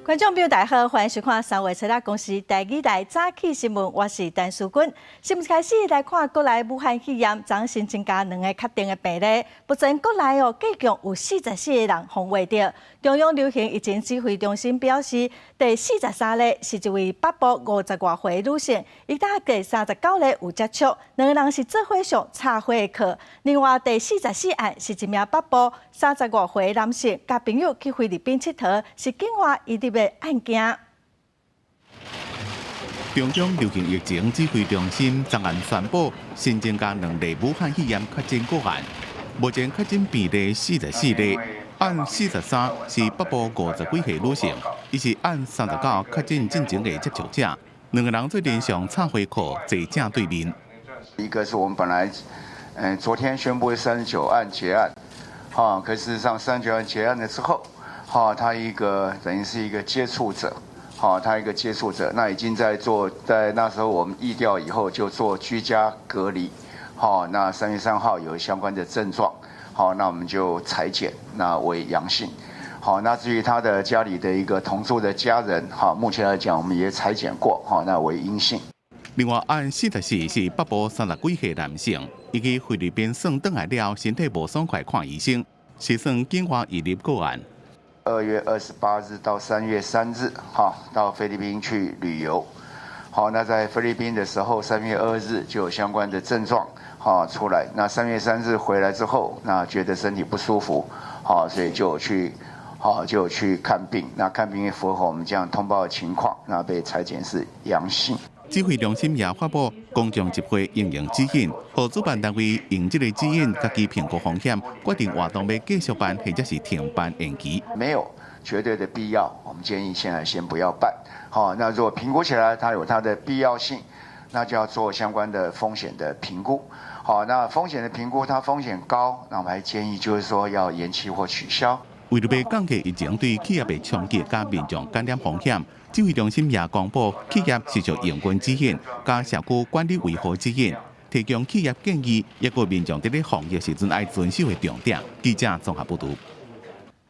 觀眾朋友大家好，歡迎收看三月初六公視台語台早起新聞，我是陳淑君。新聞開始來看國內武漢肺炎，昨新增加兩个確定的病例，目前國內哦，計共有44個人予確診。中央流行疫情指揮中心表示，第43例是一位北部50外歲女性，伊佮第39例有接觸，兩个人是做伙上插花的課。另外第44案是一名北部35歲男性，佮朋友去菲律賓𨑨迌，是境外移入的案件。中央流行疫情指揮中心昨昏宣布新增加兩例武漢肺炎確診個案，目前確診病例44例，案43是北部50幾歲女性，伊是案39確診進前的接觸者，兩个人做陣上插花課坐正對面。一個是我們本來，昨天宣布39案結案，哈，可事實上39案結案了之後，哈，他一個等於是一個接觸者，好，他一個接觸者，那已經在做，在那時候我們疫調以後就做居家隔離，好，那3月3號有相關的症狀，好，那我們就採檢，那為陽性，好，那至於他的家裡的一個同住的家人，好，目前來講我們也採檢過，好，那為陰性。另外，案44是北部30幾歲男性，伊去菲律賓耍轉來了，身體無爽快，看醫生，是算境外移入個案。 2月28日到3月3日，哈，到菲律賓去旅遊。好，那在菲律賓的時候，3月2日就有相關的症狀，哈，出來。那三月三日回來之後，那覺得身體不舒服，好，所以就去，好，就去看病。那看病也符合我們這樣通報的情況，那被採檢是陽性。指揮中心也發布公眾集會應用指引，予主辦單位用這个指引，家己評估風險，決定活動欲繼續辦或者是停辦延期。沒有絕對的必要，我們建議現在先不要辦。好，那如果評估起來它有它的必要性，那就要做相關的風險的評估。好，那風險的評估，它風險高，那我們還建議就是說要延期或取消。為著欲降低疫情對企業的衝擊佮民眾感染風險，指揮中心也公布企業持續營運指引、佮社區管理維護指引，提供企業建議，抑閣民眾佇咧防疫時陣愛遵守的重點。記者綜合報導。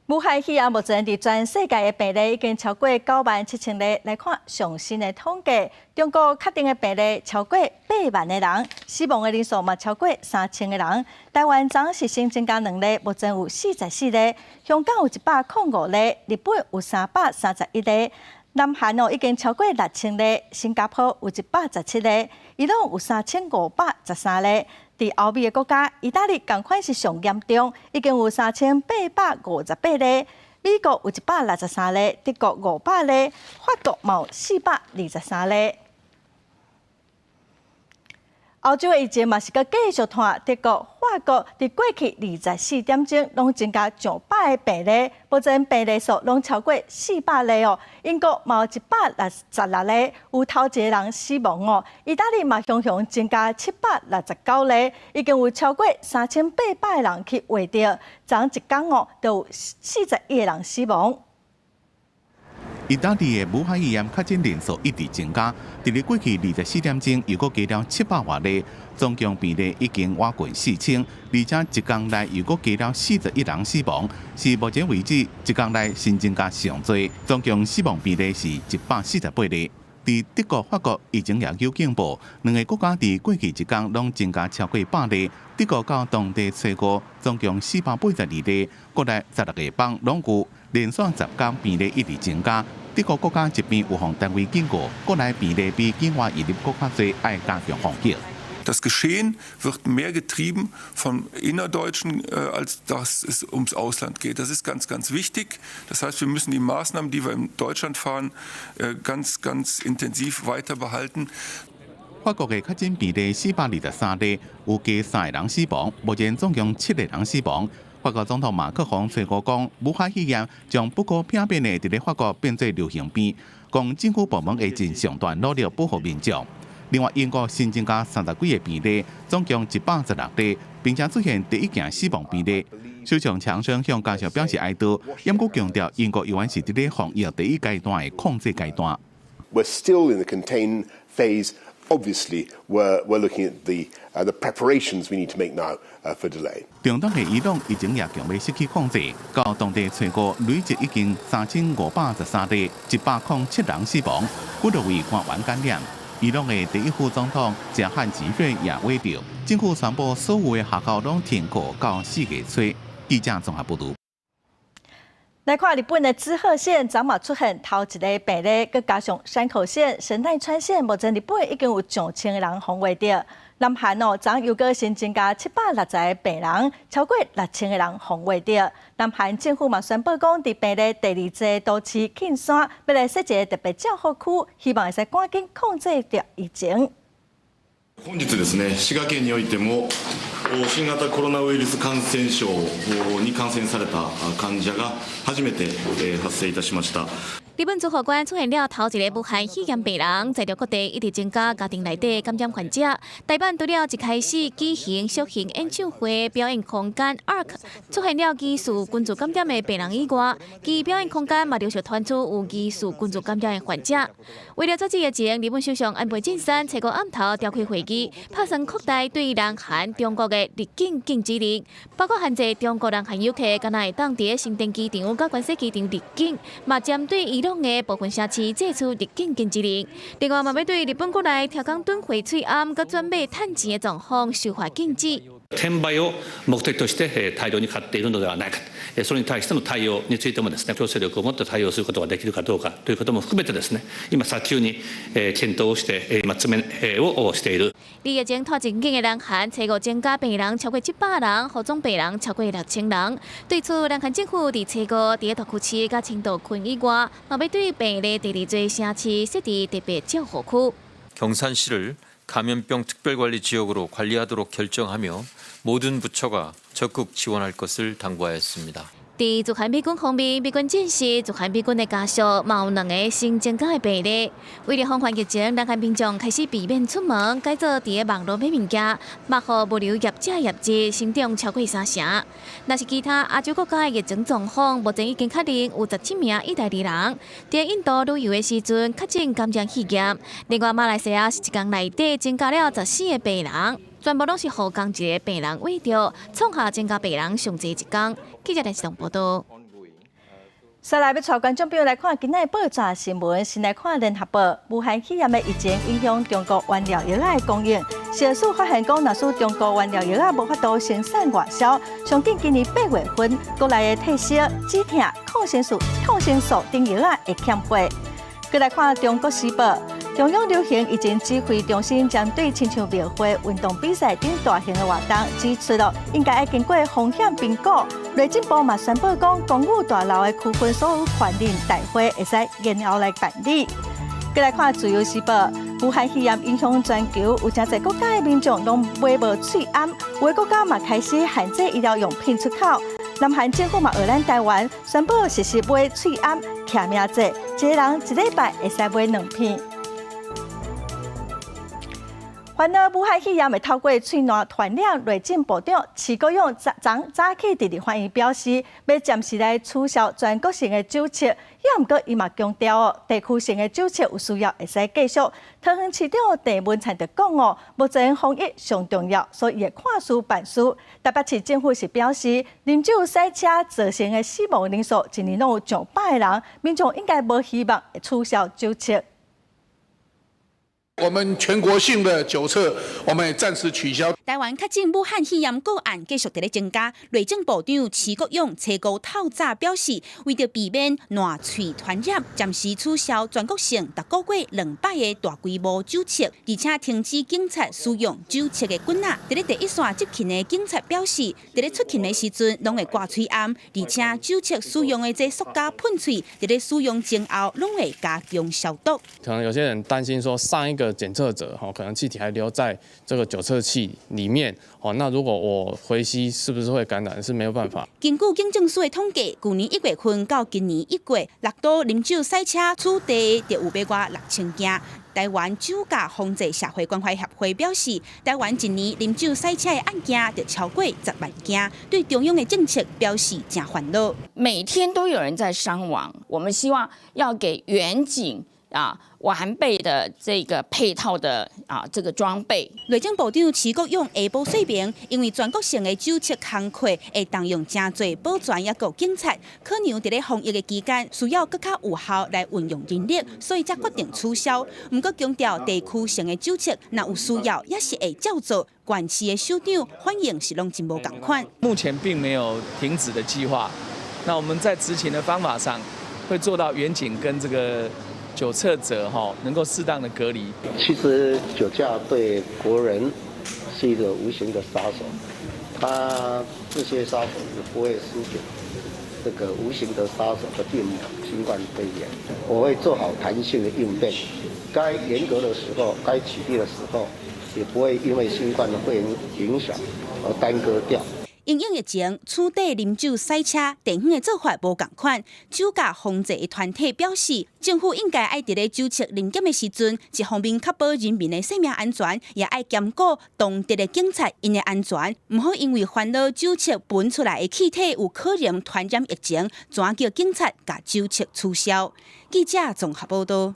武漢肺炎目前佇全世界的病例已經超過9萬7千例。來看上新的統計，中國確定的病例超過8萬個人，死亡的人數嘛超過3000個人。台灣昨是新增加兩例，目前有44例。香港有105例，日本有331例。南韓哦已經超過6000例，新加坡有117例，伊朗有3513例。佇歐美的國家，意大利仝款是上嚴重，已經有3858例。美國有163例，德國500例，法國嘛有423例。歐洲的疫情嘛是閣繼續拖，德國、法國佇過去24點鐘攏增加上百个病例，目前病例數攏超過400例哦。英國嘛有166例，有頭一個人死亡哦。意大利嘛雄雄增加769例，已經有超過3800個人去確診，昨一工哦，就有41個人死亡。意大利的武漢肺炎確診人數一直增加，佇咧過去24點鐘又閣加了700外例，總共病例已經倚近4000，而且一工內又閣加了41人死亡，是目前為止一工內新增加上濟，總共死亡病例是148例。佇德國、法國疫情也有警報，兩个國家佇過去一工攏增加超過百例。德國到當地初五總共482例，國內16個邦攏有連續10工病例一直增加。德國國家疾病預防單位警告，國內病例比境外移入閣較濟，愛加強防疫。 Das Geschehen wird mehr getrieben vom Innerdeutschen, als dass es ums Ausland geht. Das ist ganz, ganz wichtig. Das heißt, wir müssen die Maßnahmen, die wir in Deutschland fahren, ganz, ganz intensiv weiter behalten. 法國的確診病例423例，有加三个人死亡，目前總共七个人死亡。法國總統馬克宏初五講，武漢肺炎將不可避免的佇咧法國變做流行病，講政府部門會盡上大努力保護民眾。另外，英國新增加30幾个病例，總共116例，並且出現第一件死亡病例。首相強生向家屬表示哀悼，毋過強調英國猶原是佇咧防疫第一階段的控制階段。 We're still in the contain phase Obviously, we're looking at the preparations we need to make now for delay. 中東的伊朗疫情也強欲失去控制，到當地初五累計已經3513例，107人死亡，幾多位官員感染。伊朗的第一副總統賈漢吉瑞也染著，政府宣布所有的學校攏停課到4月初。記者綜合報導。來看日本的滋賀縣，昨嘛出現頭一个病例，閣加上山口縣、神奈川縣，目前日本已經有上千个人予穢著。南韓哦，昨又閣新增加760個病人，超過6000個人予穢著。南韓政府嘛宣布講，佇病例第二濟都市慶山，欲來設一个特別照護區，希望會使趕緊控制著疫情。本日ですね、滋賀県においても新型コロナウイルス感染症に感染された患者が初めて発生いたしました。日本滋賀縣出現了頭一个武漢肺炎病人，在著各地一直增加家庭內底感染患者。大阪除了一開始舉行小型演唱會表演空間 ARK 出現了疑似群聚感染的病人以外，其表演空間嘛陸續傳出有疑似群聚感染的患者。為了阻止疫情，日本首相安倍晉三初五暗頭召開會議，拍算擴大對南韓、中國的入境禁止令，包括限制中國南韓遊客，敢若會當佇成田機場佮關西機場入境，嘛針對伊朗的部分城市祭出入境禁止令。另外，嘛欲對日本國內超工囤貨喙罨佮轉賣趁錢的狀況修法禁止。転売を目的として大量に買っているのではないか、それに対しての対応についてもですね、強制力を持って対応することができるかどうかということも含めてですね、今早急に検討をして、今詰めをしている。疫情拖真緊的南韓，初五增加病人超過700人，予總病人超過6000人。對此，南韓政府佇初五佇大邱市佮清道郡以外，嘛欲對病例第二濟城市設置特別照護區。 경산시를 감염병 특별관리지역으로 관리하도록 결정하며 모든 부처가 적극 지원할 것을 당부하였습니다. 佇駐韓美軍方面，美軍證實駐韓美軍的家屬嘛有兩个新增加的病例。為了防範疫情，南韓民眾開始避免出門，改做佇咧網路買物件，嘛予物流業者業績成長超過三成。若是其他亞洲國家的疫情狀況，目前已經確認有17名意大利人佇印度旅遊的時陣確診感染肺炎。另外，馬來西亞是一工內底增加了14個病人。全部攏是予仝一个病人染著，創下增加病人上濟一工。記者電視報道。接來欲帶觀眾朋友來看今仔的報紙新聞，先來看聯合報，武漢肺炎的疫情影響中國原料藥仔的供應。小數發現講，若是中國原料藥仔無法度生產外銷，上緊今年8月份，國內的退燒、止痛、抗生素等藥仔會欠貨。閣來看《中國時報》，中央流行疫情指揮中心針對親像廟會、運動比賽等大型的活動，指出了應該愛經過風險評估。內政部嘛宣布講，公寓大樓的區分所有權人大會會使延後來辦理。閣來看《自由時報》，武漢肺炎影響全球，有誠濟國家的民眾攏買無喙罨，有的國家嘛開始限制醫療用品出口。南韓政府嘛學咱台灣宣布實施買喙罨記名制，一个人一禮拜會使買兩片。煩惱武漢肺炎會透過喙瀾傳染，內政部長徐國勇昨早起佇立法院表示，欲暫時來取消全國性的酒測，也毋過伊嘛強調哦，地區性的酒測有需要會使繼續。桃園市長鄭文燦就講哦，目前防疫上重要，所以會看事辦事。台北市政府是表示，啉酒駛車造成的死亡人數，一年攏有上百个人，民眾應該無希望會取消酒測。我們全國性的酒測，我們也暫時取消。台灣確診武漢肺炎個案繼續佇咧增加，內政部長徐國勇初五透早表示，為著避免瀾喙傳染，暫時取消全國性逐個月兩擺的大規模酒測，而且停止警察使用酒測的棍仔。佇咧第一線執勤的警察表示，佇咧出勤的時陣攏會掛喙罨，而且酒測使用的這塑膠噴喙，佇咧使用前後攏會加強消毒。可能有些人擔心說上一個檢測者可能氣體還留在這個酒測器裡面，哦，那如果我回吸是不是會感染？是沒有辦法。根據警政署的統計，去年1月份到今年1月，六都啉酒駛車處罰就有欲外6000件。台灣酒駕防治社會關懷協會表示，台灣一年啉酒駛車的案件就超過10萬件，對中央的政策表示誠煩惱。每天都有人在傷亡，我們希望要給員警完備的這個配套的這個裝備。內政部長徐國勇下晡說明，因為全國性的酒測工課會動用誠濟保全抑閣警察，可能佇咧防疫的期間需要閣較有效來運用人力，所以才決定取消。毋過強調地區性的酒測，若有需要也是會照做。縣市的首長反應是攏真無仝款。目前並沒有停止的計劃。那我們在執勤的方法上，會做到員警跟這個酒測者哈能夠適當的隔離。其實酒駕對國人是一個無形的殺手，他這些殺手是不會輸給這個無形的殺手的病魔新冠肺炎。我會做好彈性的應變，該嚴格的時候，該取締的時候，也不會因為新冠的肺炎影響而耽擱掉。因應疫情，取締啉酒駛車地方的做法無仝款。酒駕防治的團體表示，政府應該愛佇咧酒測臨檢的時陣，一方面確保人民的生命安全，也愛兼顧當地的警察𪜶的安全，毋好因為煩惱酒測噴出來的氣體有可能傳染疫情，轉叫警察共酒測取消。記者綜合報道。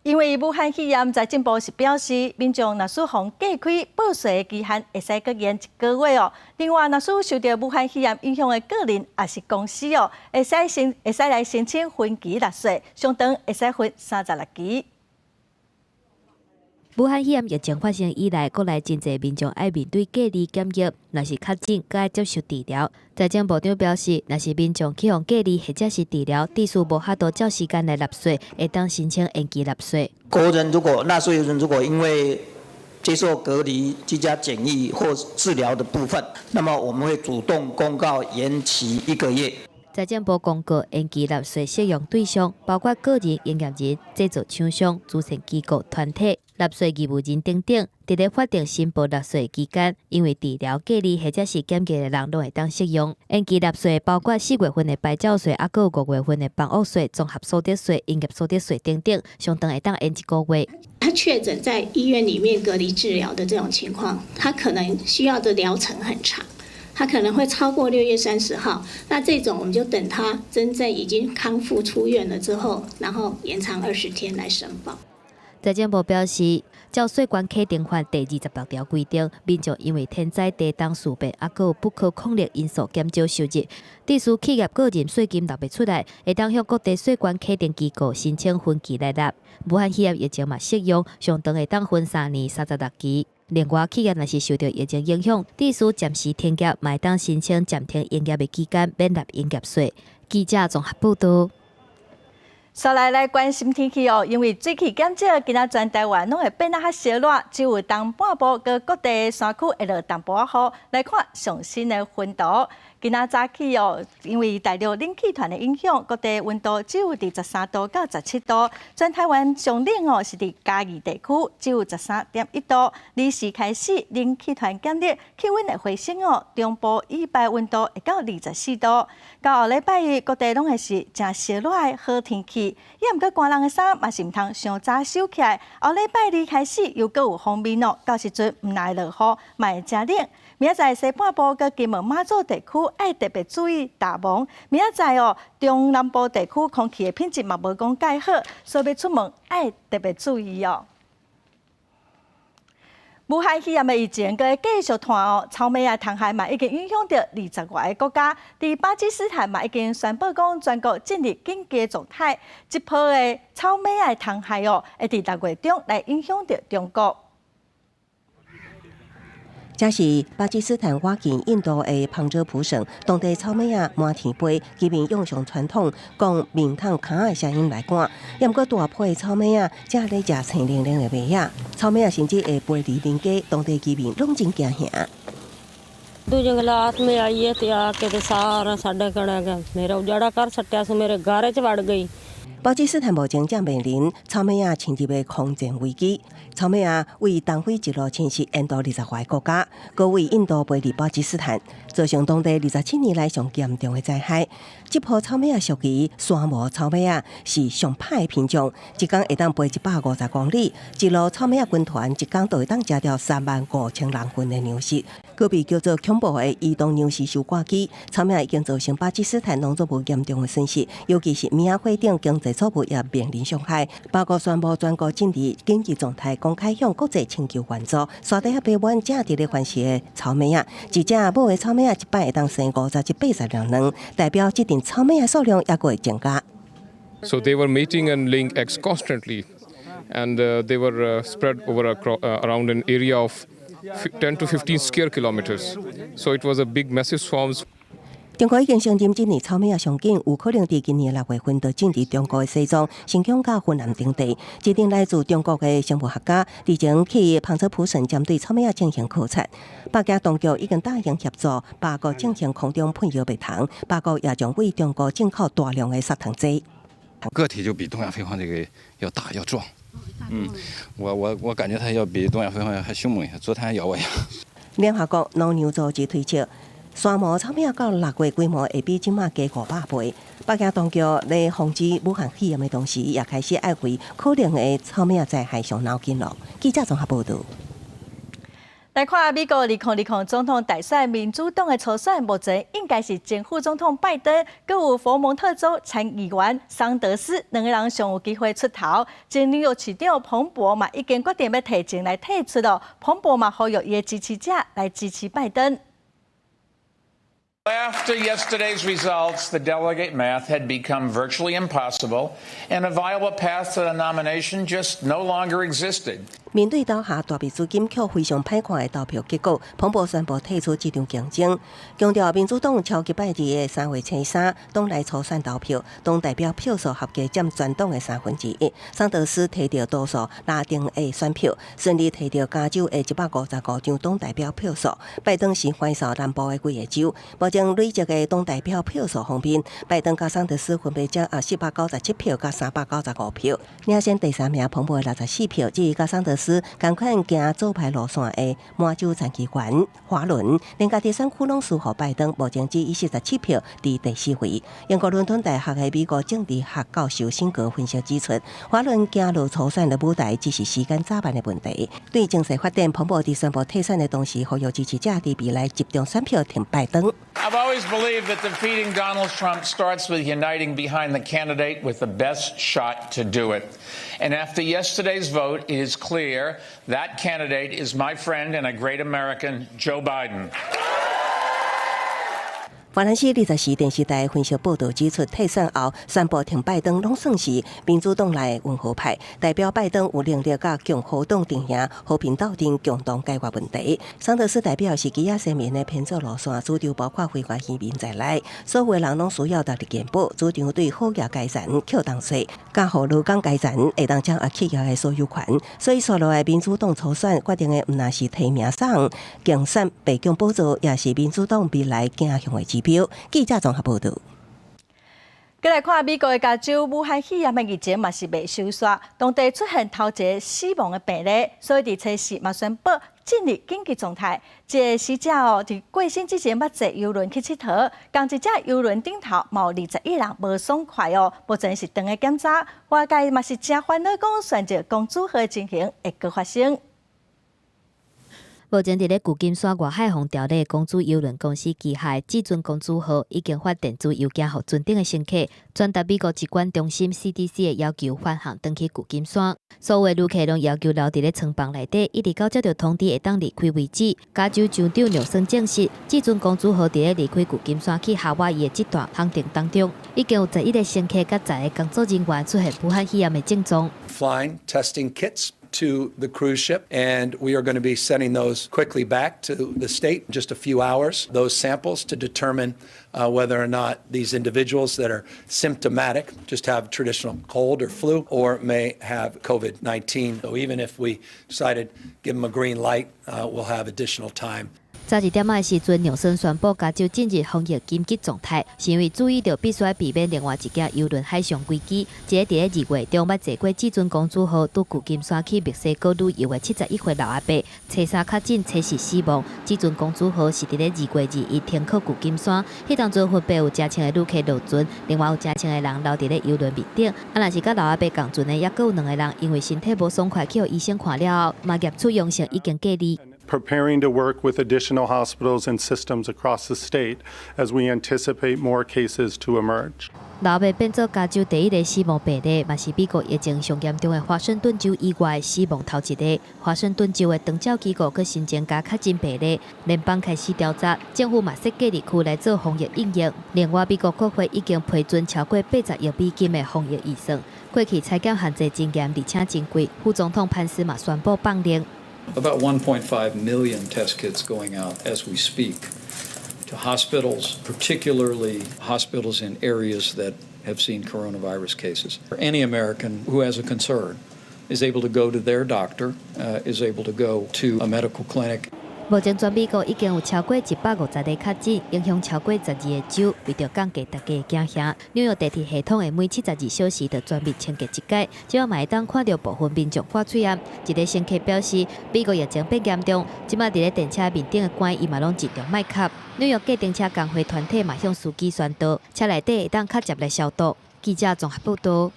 因為武漢肺炎，財政部是表示，民眾若使予隔開報稅的期限，會使閣延一個月哦。另外，若使受著武漢肺炎影響的個人抑是公司哦，會使來申請分期納稅，上長會使分36期。武漢肺炎疫情發生以來，國內真濟民眾愛面對隔離檢疫，若是確診，閣愛接受治療。財政部長表示，若是民眾去予隔離或者是治療，致使無法度照時間來納稅，會當申請延期納稅。國人如果納稅人如果因為接受隔離、居家檢疫或治療的部分，那麼我們會主動公告延期一個月。財政部公告延期納稅適用對象包括個人、營業人、製造廠商、慈善機構、團體、納稅義務人等等。佇咧法定申報納稅期間，因為治療、隔離或者是檢疫的人，攏會當適用。延期納稅包括4月份的牌照稅，抑閣有5月份的房屋稅、綜合所得稅、營業所得稅等等，上長會當延一個月。他確診在醫院裡面隔離治療的這種情況，他可能需要的療程很長。他可能會超過6月30號，那這種我們就等他真正已經康復出院了之後，然後延長20天來申報。財政部表示，照稅關課徵法第26條規定，民眾因為天災地動事變，抑閣有不可抗力因素減少收入，致使企業個人稅金納袂出來，會當向各地稅關課徵機構申請分期來納。武漢肺炎疫情嘛適用，上長會當分3年36期。另外，企業若是受著疫情影響，致使暫時停業，嘛會當申請暫停營業的期間免納營業稅。記者綜合報道。紲來來關心天氣哦，因為水汽減少，今仔全台灣攏會變得較燒熱，只有東半部佮各地山區會落淡薄仔雨。來看上新的溫度，今仔早起哦，因為大陸冷氣團的影響，各地溫度只有佇13度到17度。全台灣上冷哦，是佇嘉義地區，只有13.1度。二時開始，冷氣團減熱，氣溫會回升哦。中部以北溫度會到24度。到後禮拜一，各地攏會是誠燒熱的好天氣。抑毋過寒人的衫嘛是毋通傷早收起來。後禮拜二開始又閣有鋒面哦，到時陣毋但會落雨，嘛會誠冷。明仔載西半部佮金門馬祖地區愛特別注意大霧。明仔載哦，中南部地區空氣的品質嘛無講蓋好，所以欲出門愛特別注意哦。武漢肺炎的疫情閣會繼續拖哦，草莓仔蟲害嘛已經影響著20外个國家。佇巴基斯坦嘛已經宣布講全國進入緊急狀態。這波的草莓仔蟲害哦，會佇6月中來影響著中國。這是巴基斯坦倚近印度的旁遮普省，當地草莓仔滿天飛，居民用上傳統講面桶坩仔的聲音來趕。抑毋過大批的草莓仔正咧食青靈靈的麥仔，草莓仔甚至會飛離民家，當地居民攏真驚嚇。 ਜੰਗਲਾਤ में आई है ਤੇ ਆ ਕੇ ਤੇ ਸਾਰਾ ਸਾਡਾ ਕਣਕ ਮੇਰਾ ਉਜਾੜਾ ਕਰ ਸੱਟਿਆ ਸੀ ਮੇਰੇ ਘਰ ਚ ਵੜ ਗਈ。巴基斯坦目前正面臨草莓仔侵入的空前危機。草莓仔為東非一路侵襲印度20外個國家，閣為印度飛入巴基斯坦，造成當地27年來上嚴重的災害。這波草莓仔屬於山毛草莓仔，是上歹的品種，一工會當飛150公里。一路草莓仔軍團一工就會當食掉3萬5千人份的糧食。閣被叫做恐怖的移動糧食收割機，草蜢已經造成巴基斯坦農作物嚴重的損失，尤其是棉仔花等經濟作物也面臨傷害。巴國宣布全國進入緊急狀態，公開向國際請求援助。山底遐爬滿正佇咧繁殖的草蜢仔，一隻母的草蜢仔一擺會當生50至80粒卵，代表這陣草蜢仔數量猶閣會增加。 So they were mating and laying eggs constantly, and they were spread over around an area of 10 to 15 square kilometers. So it was a big, massive swarms. 中國已經承認這年草蜢仔上緊，有可能佇今年6月份就進入中國的西藏、新疆佮雲南等地。這陣來自中國的生物學家日前去旁遮普省針對草蜢仔進行考察。北京當局已經答應協助巴國進行空中噴藥滅蟲，巴國也將對中國進口大量的殺蟲劑。個體就比東亞飛蝗這個要大要壯。我感覺它要比東亞飛蝗還兇猛一些。昨天還咬我一下。聯合國農糧組織推測，山毛草蜢到6月規模會比這馬加500倍。北京當局咧防止武漢肺炎的同時，也開始愛為可能的草蜢災害傷腦筋囉。記者綜合報導。來看美國2020總統大選，民主黨的初選目前應該是前副總統拜登，閣有佛蒙特州參議員桑德斯兩个人上有機會出頭。前紐約市長彭博嘛已經決定欲提前來退出囉。彭博嘛呼籲伊的支持者來支持拜登。 After yesterday's results, the delegate math had become virtually impossible, and a viable path to the nomination just no longer existed. 面對投下大筆資金卻非常歹看的投票結果，彭博宣布退出這場競爭，強調民主黨超級拜二的3月初3黨內初選投票，黨代表票數合計佔全黨的1/3。桑德斯提著多數拉丁裔選票，順利提著加州的155張黨代表票數。拜登是橫掃南部的幾個州，目前累積的黨代表票數方面，拜登佮桑德斯分別掌握497票佮395票，領先第三名彭博的64票。至於佮桑德斯仝款行左派路線的麻州參議員華倫，連家己選區攏輸予拜登，目前只以47票佇第四位。英國倫敦大學的美國政治學教授辛格分析指出，華倫行落初選的舞台只是時間早晚的問題。對情勢發展，彭博佇宣布退選的同時，呼籲支持者佇未來集中選票挺拜登。 I've always believed that defeating Donald Trump starts with uniting behind the candidate with the best shot to do it. And after yesterday's vote, it is clear that candidate is my friend and a great American, Joe Biden. 法蘭西24電視台分析報導指出，退選後宣布挺拜登，攏算是民主黨內溫和派，代表拜登有能力佮共和黨陣營和平鬥陣，共同解決問題。桑德斯代表是基亞選民的偏左路線，主張包括非法移民在內，所有人攏需要獨立健保，主張對好業階層扣重稅，佮予勞工階層會當掌握企業的所有權。所以，紲落來民主黨初選決定的，毋但是提名誰競選白宮寶座，也是民主黨未來走向的指標。記者綜合報導。閣來看美國的加州，武漢肺炎的疫情嘛是袂收煞，當地出現頭一个死亡的病例，所以佇初四嘛宣布進入緊急狀態。這个死者哦，佇過身之前捌坐郵輪去𨑨迌，仝一隻郵輪頂頭嘛有21人無爽快哦，目前是當咧檢查，外界嘛是誠煩惱，講選擇公主號的情形會閣發生。目前佇咧舊金山外海防條例公主郵輪公司旗下的至尊公主號已經發電子郵件予船頂的乘客，轉達美國疾管中心 CDC 的要求返航轉去舊金山。所有的旅客攏要求留佇咧艙房內底，一直到接著通知會當離開為止。加州州長紐森證實，至尊公主號佇咧離開舊金山去夏威夷的這段航程當中，已經有11個乘客佮10個工作人員出現武漢肺炎的症狀。 Flying testing kits to the cruise ship, and we are going to be sending those quickly back to the state in just a few hours, those samples to determine whether or not these individuals that are symptomatic just have traditional cold or flu or may have COVID-19. So even if we decided give them a green light, we'll have additional time. 早一點仔的時陣，紐森宣布加州進入防疫緊急狀態，是因為注意著必須避免另外一架郵輪海上危機。一个佇咧2月中捌坐過至尊公主號佇舊金山去墨西哥旅遊的71歲老阿伯，初三確診，初四死亡。至尊公主號是佇咧2月21停靠舊金山，彼當陣分別有成千个旅客落船，另外有成千个人留佇咧郵輪面頂。啊，若是佮老阿伯仝船的，猶閣有兩个人因為身體無爽快，去予醫生看了後，嘛驗出陽性，已經隔離。Preparing to work with additional hospitals and systems across the state as we anticipate more cases to emerge. 老爸變做加州第一个死亡病例，嘛是美國疫情上嚴重的華盛頓州以外死亡頭一个。華盛頓州的長照機構閣新增加確診病例，聯邦開始調查，政府嘛設隔離區來做防疫應用。另外，美國國會已經批准超過80億美金的防疫預算。過去裁減限制真嚴，而且真貴。副總統潘斯嘛宣布放令。 About 1.5 million test kits going out as we speak to hospitals, particularly hospitals in areas that have seen coronavirus cases. Any American who has a concern is able to go to their doctor, is able to go to a medical clinic. 目前全美國已經有超過150個確診，影響超過12個州。為著降低大家的驚嚇，紐約地鐵系統的每72小時就全面清潔一擺，這嘛會當看著部分民眾掛喙罨。一个乘客表示，美國疫情變嚴重，這馬佇咧電車面頂的寒，伊嘛攏盡量莫吸。紐約計程車工會團體嘛向司機宣導，車內底會當較捷來消毒。記者綜合報導。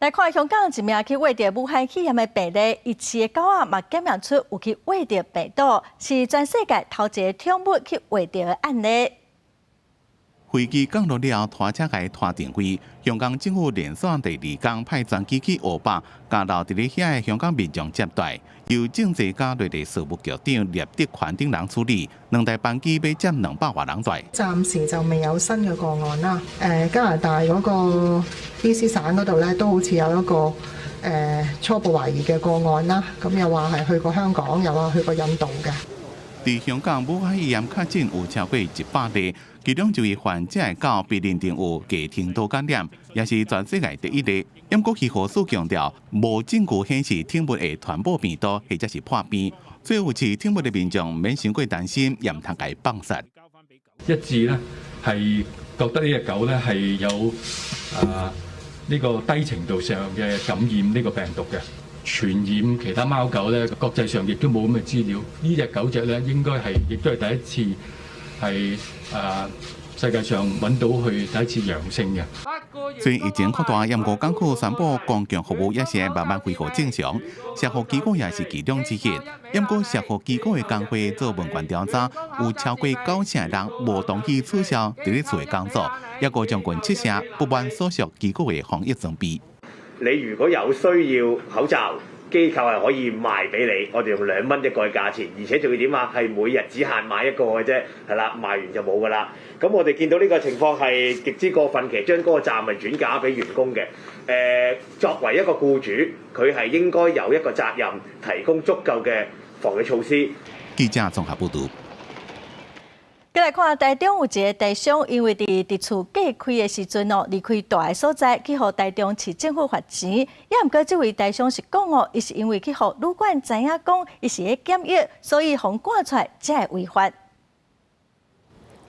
來看香港一名去穢著武漢肺炎的病例，伊飼的狗仔嘛檢驗出有去穢著病毒，是全世界頭一个寵物去穢著的案例。飛機降落了後，拖車共伊拖定位。香港政府連續第二工派專機去湖北，共留佇咧遐的香港民眾接待。由政治家內地事務局長聶德權等人處理。兩台班機欲接200外人來。暫時就未有新嘅個案啦。加拿大嗰個 B.C 省嗰度咧，都好似有一個初步懷疑嘅個案啦。咁又話係去過香港，又話去過印度嘅。佇香港，武漢肺炎確診有超過100例，其中一位患者的狗被認定有低程度感染，也是全世界第一例。毋過漁護署強調，無證據顯示寵物會傳播病毒或者是破病，所以有飼寵物的民眾免傷過擔心，也毋通共伊放殺。一致呢係覺得呢隻狗呢係有呢個低程度上嘅感染呢個病毒嘅。傳染其他貓狗咧，國際上亦都冇咁嘅資料。呢隻狗隻咧，應該係亦都係第一次係世界上揾到佢第一次陽性嘅。雖然疫情擴大，毋過港府宣布公共服務也是慢慢恢復正常，社福機構也是其中之一。毋過社福機構的工會做問卷調查，有超過九成人無同意取消佇咧厝的工作，抑閣將近七成不滿所屬機構的防疫裝備。你如果有需要口罩，機構係可以賣俾你，我哋用2蚊一個嘅價錢，而且仲要點啊？係每日只限買一個嘅啫，係啦，賣完就冇噶啦。咁我哋見到呢個情況係極之過分，其實將嗰個責任轉嫁俾員工嘅。作為一個僱主，佢係應該有一個責任，提供足夠嘅防疫措施。記者綜合報導。閣來看台中有一个台商，因為佇佇厝隔開的時陣哦，離開蹛的所在，去予台中市政府罰錢。也毋過這位台商是講哦，伊是因為去予旅館知影講，伊是咧檢疫，所以予趕出來才會違法。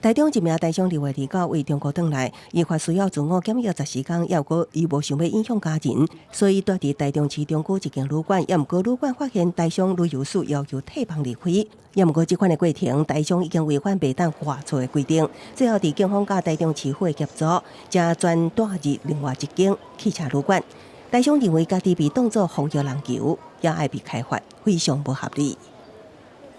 台中一名台商2月29為中國轉來，伊發需要自我檢疫14天，猶閣伊無想欲影響家人，所以蹛佇台中市中區一間旅館，也毋過旅館發現台商旅遊署要求退房離開，也毋過這款的過程，台商已經違反袂當外出的規定，最後佇警方佮台中市府的協助，才轉蹛入另外一間汽車旅館。台商認為家己被當作防疫人球，也愛被開罰，非常無合理。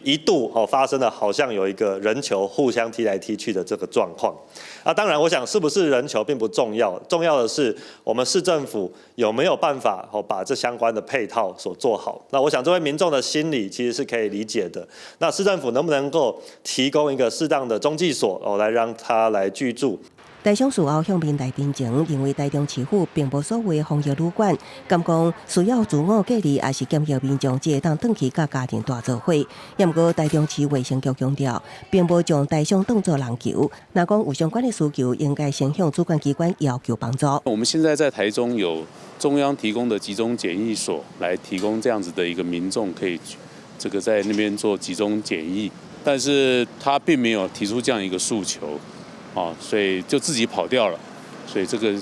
一度哦發生了，好像有一個人球互相踢來踢去的這個狀況。啊，當然，我想是不是人球並不重要，重要的是我們市政府有沒有辦法哦把這相關的配套所做好。那我想這位民眾的心理其實是可以理解的。那市政府能不能夠提供一個適當的中繼所哦，來讓他來居住？台商事後向民代陳情，認為台中市府並無所謂防疫旅館，敢講需要自我隔離，抑是檢疫民眾，只會當轉去佮家人蹛做伙。也毋過台中市衛生局強調，並無將台商當作人球。若講有相關的需求，應該先向主管機關要求幫助。我們現在在台中有中央提供的集中檢疫所，來提供這樣子的一個民眾可以這個在那邊做集中檢疫，但是他並沒有提出這樣一個訴求。哦，所以就自己跑掉了，所以這個，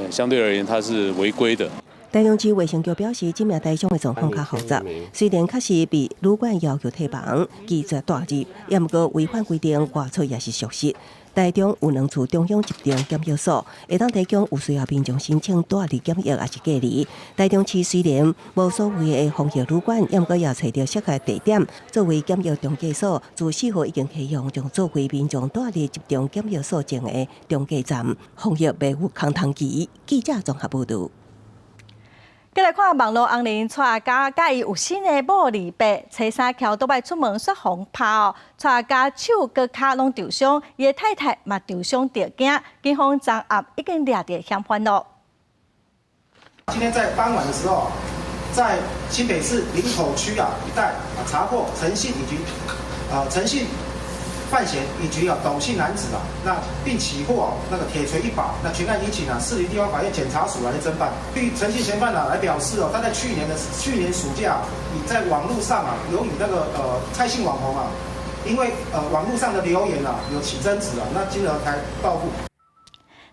相對而言，它是違規的。台中市衛生局表示，這名台商的狀況較複雜，雖然確實被旅館要求退房，拒絕蹛入，也毋過違反規定外出也是屬實。台中有兩處中央集中檢疫所，會當提供有需要民眾申請蹛佇檢疫抑是隔離。台中市雖然無所謂的防疫旅館，毋過也揣著適合地點作為檢疫中介所。自4號已經啟用，將作為民眾蹛佇集中檢疫所前的中繼站，防疫袂有空窗期。記者綜合報導。繼來看網路紅人蔡阿嘎，佮伊有新的某離別，初三蹺倒擺出門煞予拍哦。蔡阿嘎手閣跤攏受傷，伊的太太嘛受傷著驚，警方昨暗已經掠著嫌犯囉。今天在傍晚的時候，在新北市林口區啊一帶啊查獲陳姓以及陳姓范閒以及董姓男子啊，那並起獲那個鐵錘一把，那全案已請啊士林地方法院檢察署來偵辦。據陳姓嫌犯啊來表示哦，他在去年暑假，已在網路上啊有與那個蔡姓網紅啊，因為網路上的留言啊有起爭執啊，那進而來報復。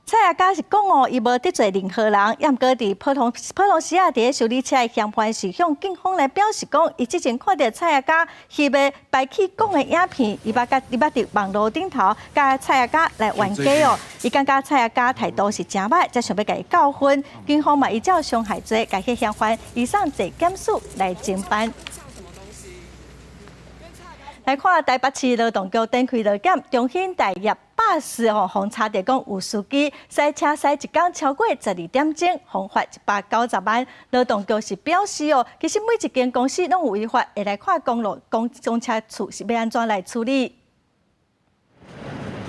蔡阿嘎是講哦，伊無得罪任何人，也毋過佇普通時啊，佇咧修理車的嫌犯是向警方來表示講，伊之前看著蔡阿嘎翕的排氣管的影片，伊捌佇網路頂頭共蔡阿嘎來冤家哦，伊感覺蔡阿嘎態度是誠歹，才想欲共伊教訓。警方嘛依照傷害罪，共彼嫌犯移送地檢署來偵辦。來看台北市勞動局展開勞檢，中興大業巴士吼，予查著講有司機駛車駛一工超過12點鐘，予罰190萬。勞動局是表示哦，其實每一間公司攏有違法，會來看公路公車處是欲按怎來處理。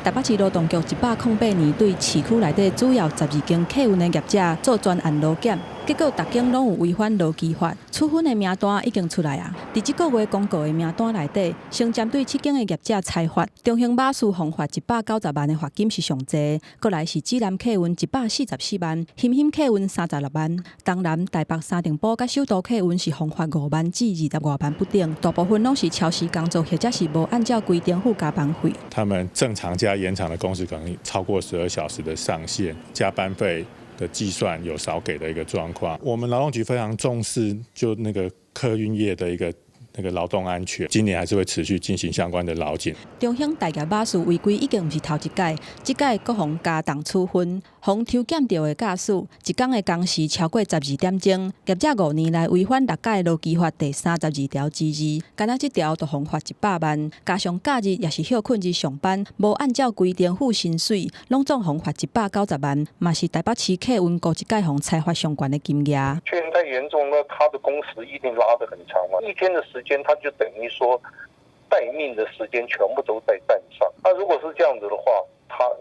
台北市勞動局108年對市區內底主要12間客運的業者做專案勞檢，結果逐間攏有違反勞基法，處分的名單已經出來啊！佇這個月公告的名單內底，先針對七間的業者裁罰，中興巴士予罰190萬的罰金是上濟，過來是指南客運144萬，欣欣客運36萬，東南、台北三重埔佮首都客運是予罰5萬至20外萬不等，大部分攏是超時工作或者是無按照規定付加班費。他們正常加延長的工時可能超過12小時的上限，加班費的計算有少給的一個狀況。我們勞動局非常重視就那個客運業的一個那個勞動安全，今年還是會持續進行相關的勞檢。中興大業巴士違規已經毋是頭一擺，這擺閣予加重處分，予抽檢著的駕駛一工的工時超過12點鐘，業者5年來違反六改勞基法第32條之2，干焦這條就予罰100萬，加上假日抑是歇睏日上班，無按照規定付薪水，攏總予罰190萬，嘛是台北市客運頭一擺予裁罰上懸的金額。確認太嚴重，那他的工時一定拉得很長嘛，一天的時間他就等於說待命的時間全部都在站上。那如果是這樣子的話，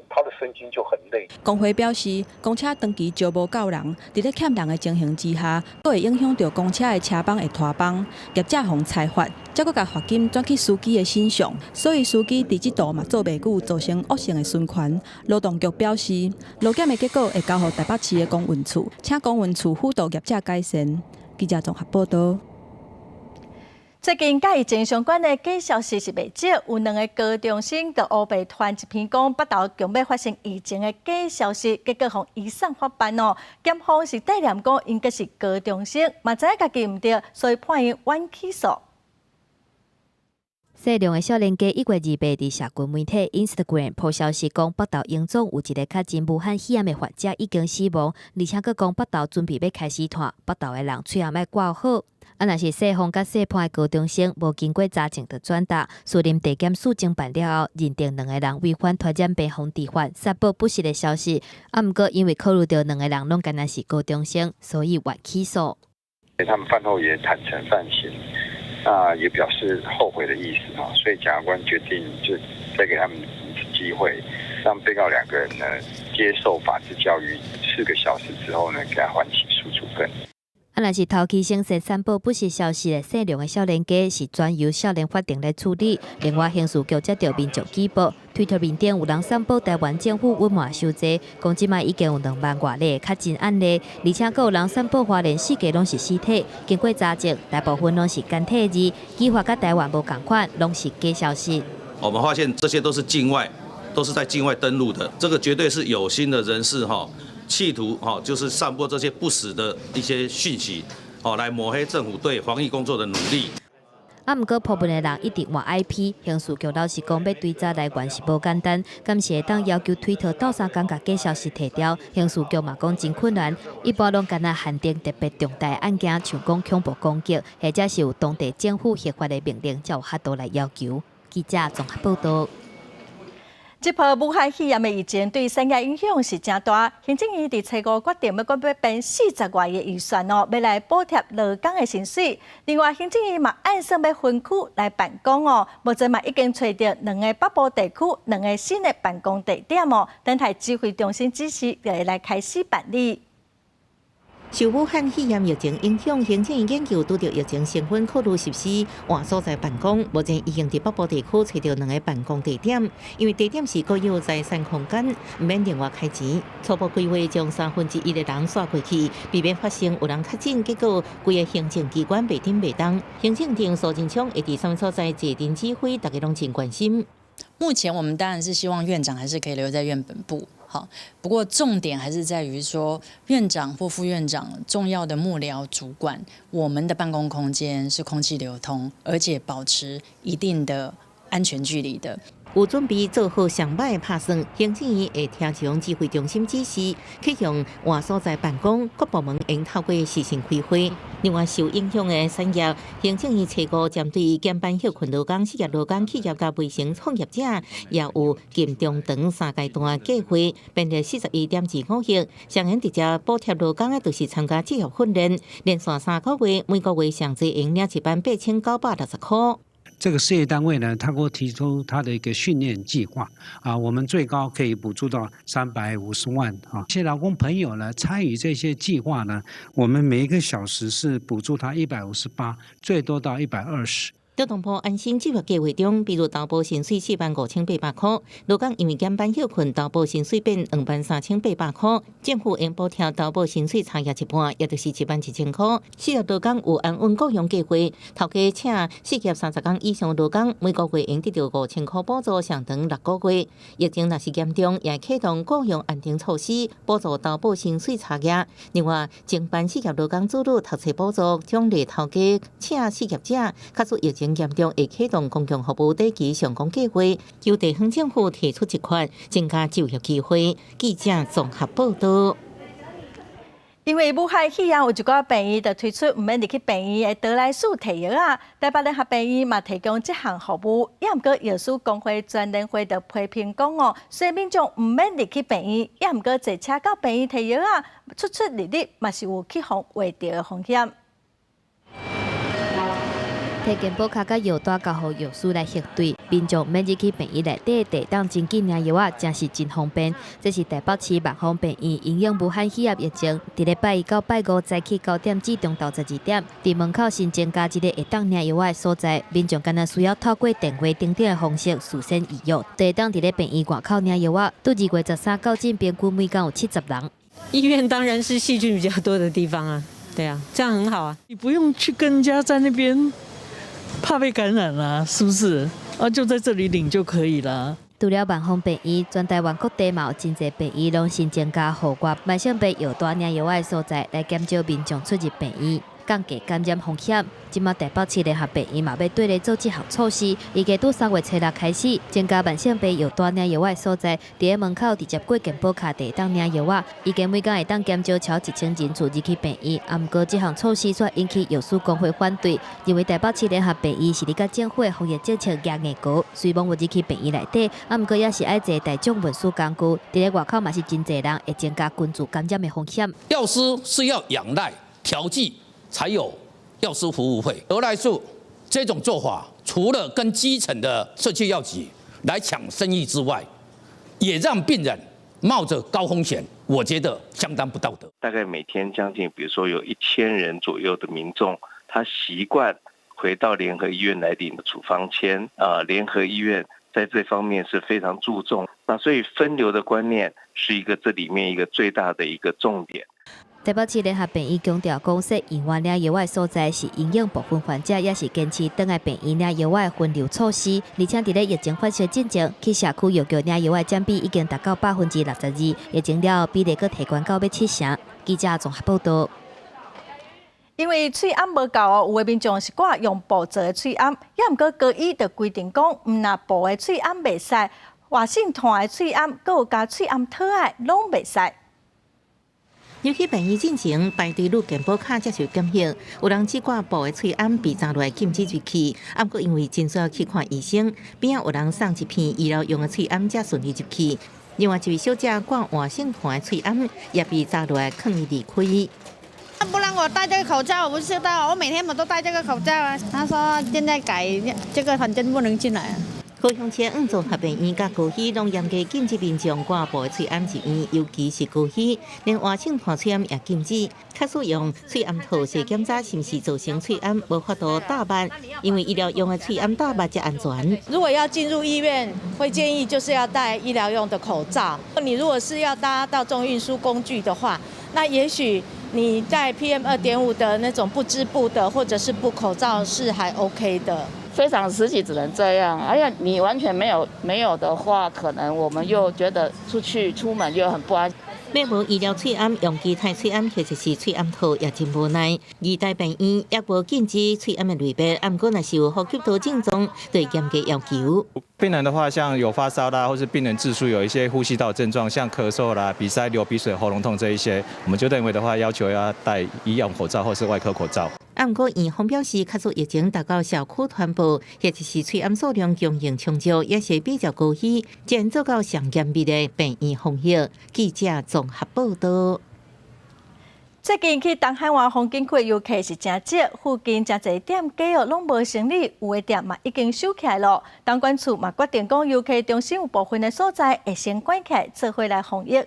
他的身心就很累。工會表示，公車長期招無夠人，佇咧欠人的情形之下，閣會影響著公車的車班會拖班，業者予裁罰，才閣共罰金轉去司機的身上，所以司機佇這度嘛做袂久，造成惡性的循環。勞動局表示，勞檢的結果會交予台北市的公運處，請公運處輔導業者改善。記者綜合報導。最近佮疫情相關的假消息是袂少，有兩个高中生就烏白傳一篇講北投強欲發生疫情的假消息，結果予移送法辦哦。檢方是帶念講𪜶閣是高中生，嘛知影家己毋對，所以判𪜶緩起訴。姓梁的少年家1月28佇社群媒體 Instagram 鋪消息講，北投榮總有一个確診武漢肺炎的患者已經死亡，而且閣講北投準備欲開始湠，北投的人喙罨愛掛好。啊，若是姓馮佮姓潘的高中生無經過查證就轉達，士林地檢署偵辦了後，認定兩个人違反傳染病防治法，散布不實的消息。啊，毋過因為考慮著兩个人攏干焦是高中生，所以緩起訴。他們飯後也坦承犯行，那也表示後悔的意思啊，所以檢察官決定就再給他們一次機會，讓被告兩個人呢接受法治教育4個小時之後呢，給他緩起訴處分。啊，若是頭期先散布不實消息的姓梁的少年家，是轉由少年法庭來處理。另外，刑事局接著民眾舉報，推特面頂有人散布台灣政府隱瞞傷濟，講這擺已經有2萬外例確診案例，而且閣有人散布花蓮四界攏是屍體，經過查證，大部分攏是簡體字，語法佮台灣無仝款，攏是假消息。我們發現這些都是境外，都是在境外登錄的，這個絕對是有心的人士哈。企圖哈，就是散播這些不實的一些訊息，哦，來抹黑政府對防疫工作的努力。啊，毋過部分的人一直換 IP，刑事局老實講，欲追查來源是無簡單。敢是會當要求推特鬥相共共假消息提掉？刑事局嘛講真困難。一般攏干焦限定特別重大案件，像講恐怖攻擊，或者是有當地政府核發的命令，才有法度來要求。記者綜合報道。這波武漢肺炎的疫情對產業影響是誠大，行政院佇初五決定欲閣欲編40外億預算哦，欲來補貼勞工的薪水。另外，行政院嘛按算欲分區來辦公哦，目前嘛已經揣著兩个北部地區兩个新的辦公地點哦，等待指揮中心指示就會來開始辦理。受武漢肺炎疫情影響，行政院研究拄著疫情成本考慮實施換所在辦公。目前已經佇北部地區揣著兩个辦公地點，因為地點是國有財產空間，毋免另外開錢。初步規劃將1/3的人徙過去，避免發生有人確診，結果規个行政機關袂振袂動。行政長蘇貞昌會佇啥物所在坐鎮指揮，大家攏真關心。目前我們當然是希望院長還是可以留在院本部。好，不過重點還是在於說，院長或副院長重要的幕僚主管，我們的辦公空間是空氣流通，而且保持一定的安全距離的。有準備做好上歹的拍算，行政院會聽從指揮中心指示，啟用換所在辦公，各部門應透過視訊開會。另外受影響的產業，行政院初五針對減班歇睏勞工、失業勞工、企業佮微型創業者，也有近、中、長三階段計劃，編列41.25億。上應直接補貼勞工的，就是參加職業訓練，連續3個月，每個月上濟會領18,960箍。這個事業單位呢，他給我提出他的一個訓練計劃啊，我們最高可以補助到350萬啊。這些勞工朋友呢，參與這些計劃呢，我們每一個小時是補助他158，最多到120。勞動部安心就業計劃中，比如投保薪水45,800箍，勞工因為減班歇睏，投保薪水變23,800箍，政府應補貼投保薪水差額一半，也就是11,000箍。失業勞工有安穩僱傭計劃，頭家請失業30工以上勞工，每個月應得著5,000箍補助，上長6個月。疫情若是嚴重，也啟動僱傭安定措施，補助投保薪水差額。另外，增班失業勞工子女讀冊補助，獎勵頭家請失業者，假使疫情嚴重，會啟動公共服務短期上崗計劃，求地方政府提出一款，增加就業機會。記者綜合報道。因為武漢肺炎有一寡病院就推出毋免入去病院的得來速提藥仔，台北聯合病院嘛提供這項服務，也毋過藥師公會全聯會就批評講哦，雖然民眾毋免入去病院，也毋過坐車到病院提藥仔，出出入入嘛是有去予劃著的風險。提健保卡佮藥單交予藥師來核對，民眾免入去病院內底提當真緊領藥仔，真是真方便。這是台北市萬芳病院因應武漢肺炎疫情，佇咧拜一到拜五早起9點至中晝12點，佇門口新增加一个會當領藥仔的所在，民眾干焦需要透過電話等等的方式事先預約，就會當佇咧病院外口領藥仔。對2月13到今，平均每工有70人。醫院當然是細菌比較多的地方啊，對啊，這樣很好啊。你不用去跟人家在那邊。怕被感染啦，是不是？啊，就在這裡領就可以了。除了萬芳病院，全台灣各地嘛有真濟病院攏新增加戶外慢性病藥單領藥仔的所在，來減少民眾出入病院，降低感染風險。這馬台北市聯合病院嘛欲綴咧做這項措施，預計佇3月初6開始，增加慢性病藥單領藥仔的所在，佇咧門口直接過健保卡就會當領藥仔，預計每工會當減少超1000人次入去病院。啊，毋過這項措施卻引起藥師公會反對，認為台北市聯合病院是咧佮政府的防疫政策蜈硬趖，雖罔無入去病院內底，啊，毋過也是愛坐大眾運輸工具，佇咧外口嘛是真濟人，會增加群聚感染的風險。藥師是要仰賴調劑才有藥師服務費，得來速這種做法，除了跟基層的社區藥局來搶生意之外，也讓病人冒着高風險，我覺得相當不道德。大概每天將近，比如說有1000人左右的民眾，他習慣回到聯合醫院來領處方簽啊。聯合醫院在這方面是非常注重，那所以分流的觀念是一個這裡面一個最大的一個重點。台北市聯合病院強調講，設院外領藥仔的所在是因應部分患者，也是堅持轉來病院領藥仔的分流措施。而且佇咧疫情發生進前，去社區藥局領藥仔的佔比已經達到62%，疫情了後比例閣提懸到欲七成。記者綜合報道。因為喙罨無夠哦，有的民眾是掛用布做的喙罨，抑毋過高醫就規定講，毋若布的喙罨袂使，活性炭的喙罨，閣有加喙罨套仔攏袂使。入去病院進前排隊擄健保卡接受檢驗，有人只掛布的喙罨被紮落來禁止入去，啊，毋過因為真需要去看醫生，邊仔有人送一片醫療用的喙罨才順利入去。另外一位小姐掛活性炭的喙罨，也被紮落來勸伊離開。不然我戴這個口罩，我不知道，我每天我都戴這個口罩啊。他說現在改這個，反正不能進來啊。高雄市綜合病院佮高醫攏嚴格禁止民眾掛布的喙罨入院，尤其是高醫，連活性炭喙罨也禁止。假使用喙罨套是檢查是毋是造成喙罨無法度搭嘜，因為醫療用的喙罨搭嘜才安全。如果要進入醫院，會建議就是要戴醫療用的口罩。你如果是要搭大眾運輸工具的話，那也許你戴 PM 2.5的那種不織布的或者是布口罩是還 OK 的。非常時期只能這樣，哎呀，你完全沒有的話，可能我們又覺得出去出門又很不安。欲無醫療喙罨，用其他喙罨或者是喙罨套也真無奈。義大病院也無禁止喙罨的類別，毋過若是有呼吸道症狀，就嚴格要求。病人的話，像有發燒啦，或是病人自述有一些呼吸道症狀，像咳嗽啦、鼻塞、流鼻水、喉嚨痛這一些，我們就認為的話，要求要戴醫用口罩或是外科口罩。啊，毋過院方表示，假使疫情達到社區傳播，或者是喙罨數量供應充足，也是比較高危，才能做到上嚴密的病院防疫。記者綜合報道。最近去東海灣風景區的遊客是誠少，附近誠濟店家哦攏無生意，有的店嘛已經收起來囉。東管處嘛決定講，遊客中心有部分的所在會先關起來，做伙來防疫。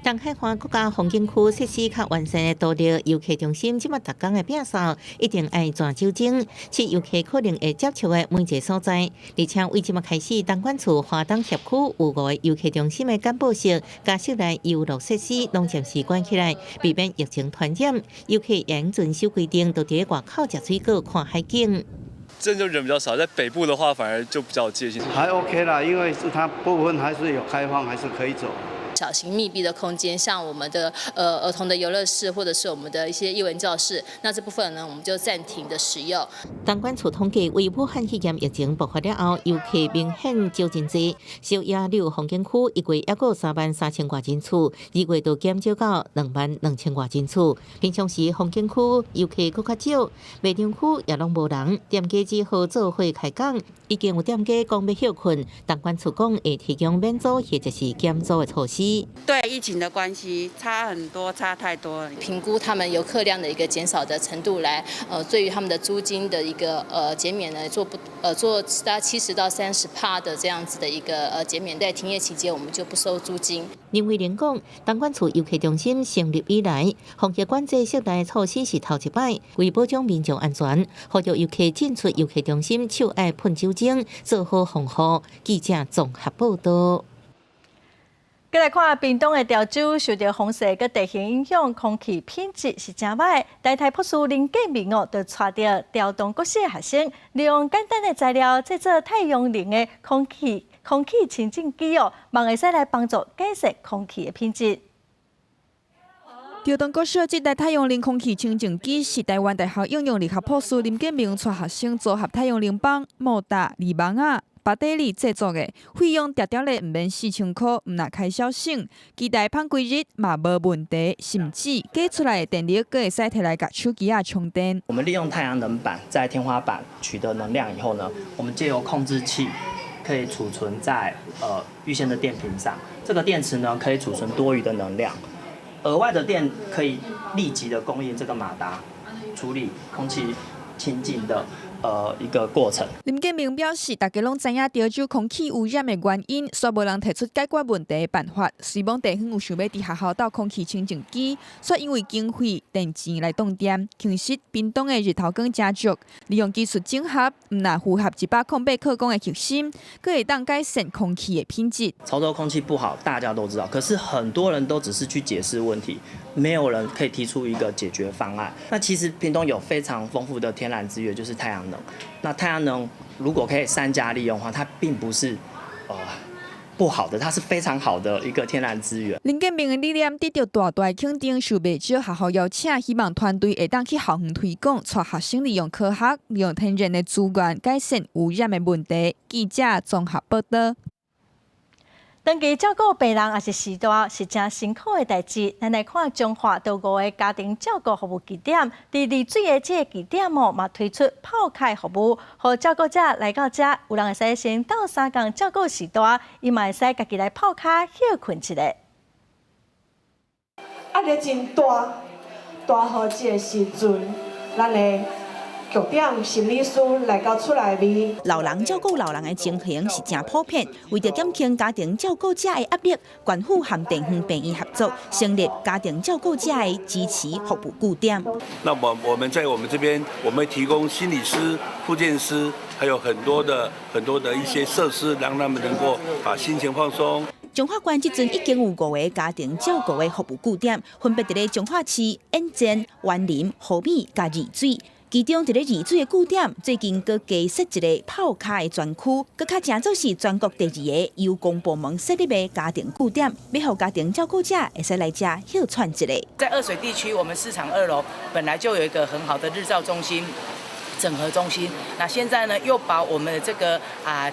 東海灣國家風景區設施較完善的獨立遊客中心，這馬逐工的摒掃一定愛全酒精，是遊客可能會接觸的每一个所在。而且為這馬開始，東管處花東協區有五个遊客中心的簡報室、佮室內遊樂設施，攏暫時關起來，避免疫情傳染。遊客應遵守規定，都佇外口食水果、看海景。這就人比較少，在北部的話反而就比較戒心。還 OK 啦，因為是它部分還是有開放，還是可以走。小型密閉的空間，像我們的兒童的遊樂室，或者是我們的一些藝文教室，那這部分呢，我們就暫停的使用。東管處統計，為武漢肺炎疫情爆發了後，遊客明顯少真濟。小野柳風景區一月抑閣3萬3千外人次，二月就減少到2萬2千外人次。平常時風景區遊客閣較少，賣場區也攏無人，店家只好做伙開講。已經有店家講欲歇睏，東管處講會提供免租或者是減租的措施。對疫情的關係差很多，差太多了。評估他們遊客量的一個減少的程度來，對於他們的租金的一個減免呢，做不做大概70到30%的這樣子的一個減免，在停業期間我們就不收租金。林慧玲講，東管處遊客中心成立以來，防疫管制室內措施是頭一擺，為保障民眾安全，呼籲遊客進出遊客中心手愛噴酒精，做好防護。記者綜合報道。閣來看屏東的潮州，受著風勢佮地形影響，空氣品質是誠䆀。台大博士林建明哦，就帶著潮東國小學生，利用簡單的材料製作太陽能的空氣清淨機哦，望會使來幫助改善空氣的品質。潮東國小這台太陽能空氣清淨機是臺灣大學應用力學博士林建明帶學生組合太陽能板、摩打、濾網仔、巴底里製作的，費用定定咧毋免4000箍，毋若開銷省，機台放規日嘛無問題，甚至加出來的電力閣會使提來共手機仔充電。我們利用太陽能板在天花板取得能量以後呢，我們藉由控制器可以儲存在預先的電瓶上，這個電池呢可以儲存多餘的能量，額外的電可以立即的供應這個馬達處理空氣清淨的一個過程。林建明表示，大家攏知影潮州空氣污染的原因，卻無人提出解決問題的辦法。雖罔地方有想欲佇學校鬥空氣清淨機，卻因為經費、電錢來擋電。其實屏東的日頭光誠足，利用技術整合，毋若符合108課綱的核心，閣會當改善空氣的品質。潮州空氣不好，大家都知道，可是很多人都只是去解釋問題，沒有人可以提出一個解決方案。那其實屏東有非常豐富的天然資源，就是太陽能。那太陽能如果可以善加利用的話，它並不是不好的，它是非常好的一個天然資源。林建明的理念得到大大肯定，受袂少學校邀請，希望團隊會當去校園推廣，帶學生利用科學、利用天然的資源改善污染的問題。記者綜合報道。長期照顧病人抑是序大，是誠辛苦的代誌。咱來看彰化有五个家庭照顧服務據點，佇麗水的這个據點哦，嘛推出泡跤服務，予照顧者來到遮，有人會使先鬥相共照顧序大，伊嘛會使家己來泡跤歇睏一下。壓力真大，大雨這个時陣，咱的局長心理師來到厝內面。老人照顧老人的情形是誠普遍，為著減輕家庭照顧者的壓力，縣府和地方病院合作，成立家庭照顧者的支持服務據點。那麼我們在我們這邊，我們提供心理師、復健師，還有很多的一些設施，讓他們能夠把心情放鬆。彰化縣這陣已經有五個家庭照顧的服務據點，分別佇咧彰化市、員山、員林、和美佮麗水。其中佇咧麗水的據點，最近閣加設一个泡跤的專區，閣較成做是全國第二个由公部門設立的家庭據點，欲予家庭照顧者會使來遮歇喘一下。在二水地區，我們市場二樓本來就有一個很好的日照中心、整合中心，那現在呢，又把我們的這個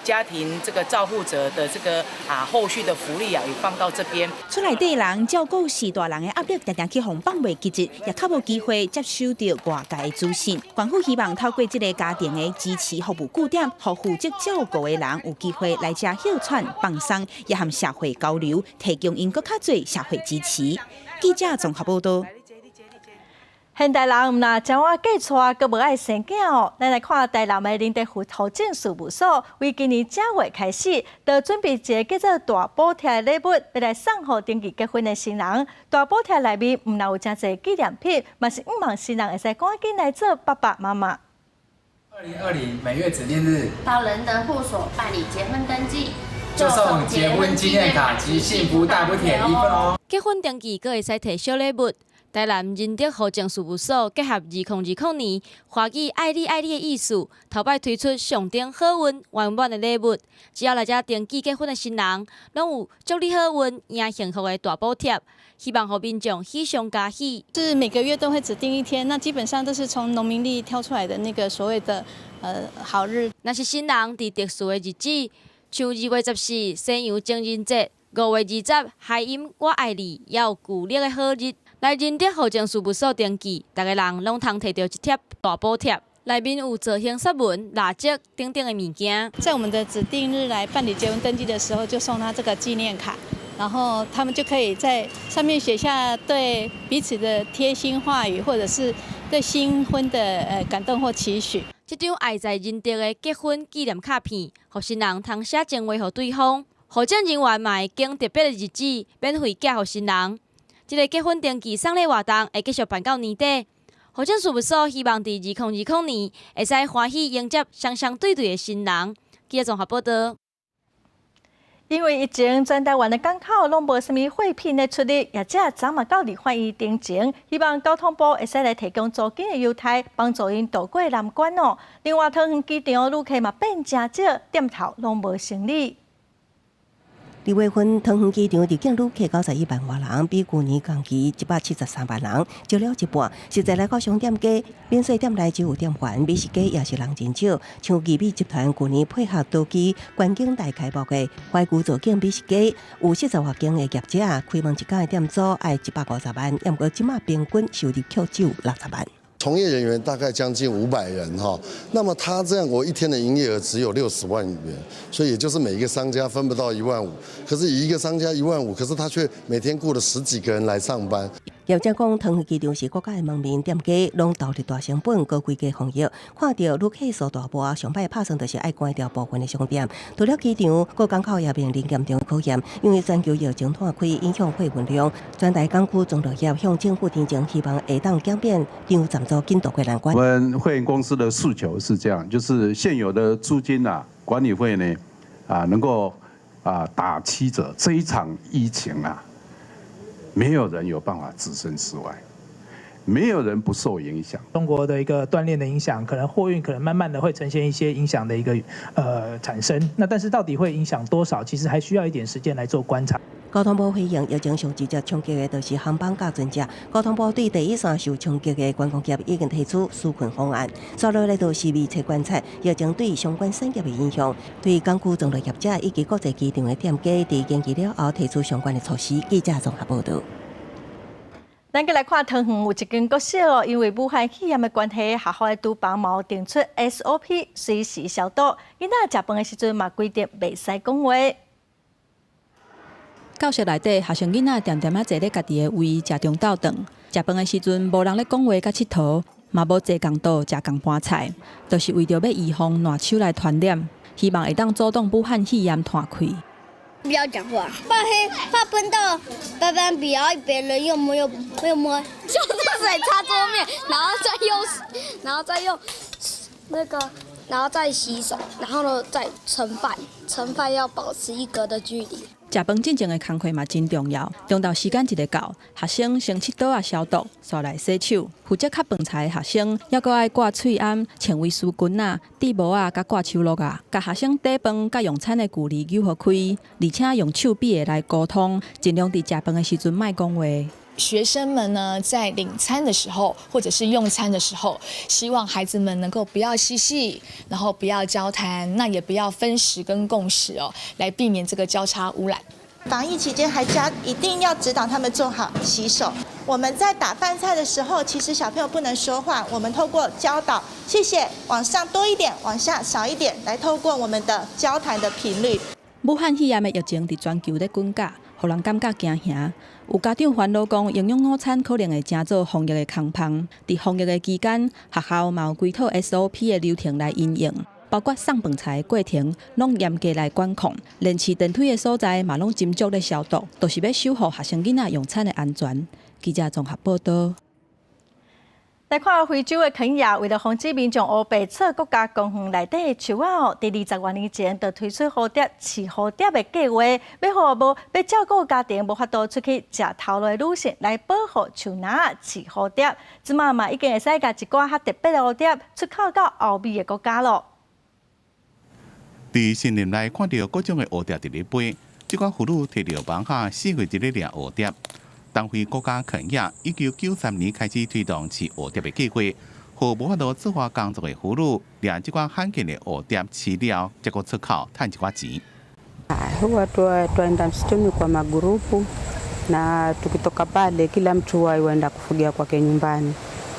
家庭這個照護者的這個後續的福利啊，也放到這邊。厝內底人照顧序大人的壓力，定定去予放袂記得，也較無機會接收著外界的資訊。縣府希望透過這个家庭的支持服務據點，予負責照顧的人有機會來遮歇喘放鬆，也和社會交流，提供𪜶閣較濟社會支持。記者綜合報道。現代人毋但誠倚嫁娶，閣無愛生囝哦。咱來看台南的仁德戶政事務所，為今年正月開始，就準備一个叫做大補帖的禮物，欲來送予登記結婚的新人。大補帖內面毋但有誠濟紀念品，嘛是向望新人會使趕緊來做爸爸媽媽。2020每月指定日，到仁德戶所辦理結婚登記，就送結婚紀念卡及幸福大補帖一份哦。結婚登記閣會使提小禮物。台南仁德戶政事務所結合2020年華語愛你愛你的意思，頭擺推出上等好運圓滿的禮物。只要來遮登記結婚的新人，攏有祝你好運、贏幸福的大補帖，希望予民眾喜上加喜。是每個月都會指定一天，那基本上都是從農民曆挑出來的那個所謂的好日。若是新人佇特殊的日子，像2月14西洋情人節，5月20諧音我愛你，也有舊曆的好日。來仁德戶政事務所登記，逐个人攏通提著一疊大補帖，內面有造型雪紋、蠟燭等等的物件。在我們的指定日來辦理結婚登記的時候，就送他這個紀念卡，然後他們就可以在上面寫下對彼此的貼心話語，或者是對新婚的感動或期許。這張愛在仁德的結婚紀念卡片，予新人通寫情話予對方，戶政人員嘛會揀特別的日子，免費寄予新人。這个結婚登記送禮活動會繼續辦到年底。戶政事務所希望佇2020年會使歡喜迎接雙雙對對的新人。記者綜合報道。因為疫情，全台灣的港口攏無啥物貨品的出入，業者昨嘛到立法院陳情，希望交通部會使來提供租金的優待，幫助𪜶渡過難關哦。另外，桃園機場旅客嘛變誠少，店頭攏無生意。2月份，桃園機場入境旅客91萬外人，比舊年同期173萬人，少了一半。實際來講，商店街免稅店內只有店員，美食街也是人真少。像義美集團舊年配合多機觀景台開幕的懷舊造景美食街，有40外間的業者，開門一工的店租愛150萬，毋過這馬平均收入卻只有60萬。從業人員大概將近500人哈，那麼他這樣我一天的營業額只有60萬元，所以也就是每一個商家分不到1萬5，可是以一個商家一萬五，可是他卻每天僱了十幾個人來上班。業者講，桃園機場是國家的門面，店家攏投入大成本、高規格防疫，看著旅客數大無，上擺拍算就是愛關掉部分的商店。除了機場，各港口也面臨嚴重考驗，因為全球疫情拖開，影響貨運量。全台港區綜合業向政府陳情，希望會當減免場站租金渡過難關。我們會員公司的訴求是這樣，就是現有的租金啊，管理費呢，能夠打7折。這一場疫情啊，沒有人有辦法置身事外，沒有人不受影響。中國的一個斷鏈的影響，可能貨運可能慢慢的會呈現一些影響的一個產生。那但是到底會影響多少，其實還需要一點時間來做觀察。交通部回應，疫情上直接衝擊的就是航班佮船隻。交通部對第一線受衝擊的觀光業已經提出紓困方案，接落來就是密切觀察疫情對相關產業的影響，對港區裝備業者以及國際機場的店家，佇研議了後提出相關的措施。記者綜合報導。咱閣來看桃園有一間國小哦，因為武漢肺炎的關係，學校的廚房嘛有定出 SOP，隨時消毒。囡仔食飯的時陣嘛規定袂使講話。教室內底，學生囡仔恬恬仔坐咧家己的位食中晝頓。食飯的時陣，無人咧講話佮𨑨迌，嘛無坐仝桌食仝盤菜，就是為著欲預防爛手來傳染，希望會當阻擋武漢肺炎傳開。不要講話，怕黑，怕噴到白板筆，然後別人又摸又又摸，消毒水擦桌面，然後再用，然後再用那個，然後再洗手，然後呢再盛飯，盛飯要保持一格的距離。食飯進前的工課嘛真重要，中晝時間一个到，學生先拭桌仔消毒，紲來洗手。負責抾飯菜的學生，猶閣愛掛喙罨、穿圍絲巾仔、戴帽仔、佮掛手橐仔，共學生綴飯佮用餐的距離扭予開，而且用手比的來溝通，盡量佇食飯的時陣莫講話。學生們呢，在領餐的時候，或者是用餐的時候，希望孩子們能夠不要嬉戲，然後不要交談，那也不要分食跟共食哦，來避免這個交叉汙染。防疫期間還加一定要指導他們做好洗手。我們在打飯菜的時候，其實小朋友不能說話，我們透過教導，謝謝，往上多一點，往下少一點，來透過我們的交談的頻率。武漢肺炎的疫情佇全球咧滾價，予人感覺驚嚇。有家長煩惱講，營養午餐可能會成做防疫的空縫。佇防疫的期間，學校嘛有規套 SOP 的流程來因應，包括送飯菜的過程，攏嚴格來管控，連飼電梯的所在嘛攏斟酌咧消毒，就是欲守護學生囡仔用餐的安全。記者綜合報導。來看非洲的肯亞，為了防止民眾烏白趖國家公園內底的樹仔哦，佇20外年前就推出蝴蝶飼蝴蝶的計劃，欲予無欲照顧家庭無法度出去食頭路的女性來保護樹林飼蝴蝶。這馬嘛已經會使共一寡較特別的蝴蝶出口到歐美的國家囉。佇森林內看著各種的蝴蝶佇咧飛，這寡婦女提著網仔四圍佇咧掠蝴蝶。東非國家肯亞1993年開始推動飼蝴蝶的計劃，予無法度出外工作的婦女掠這寡罕見的蝴蝶飼了，才閣出口趁一寡錢。 Huwa twaenda msituni kwa magurupu na tukitoka pale kila mtu huwa huenda kufugia kwake nyumbani,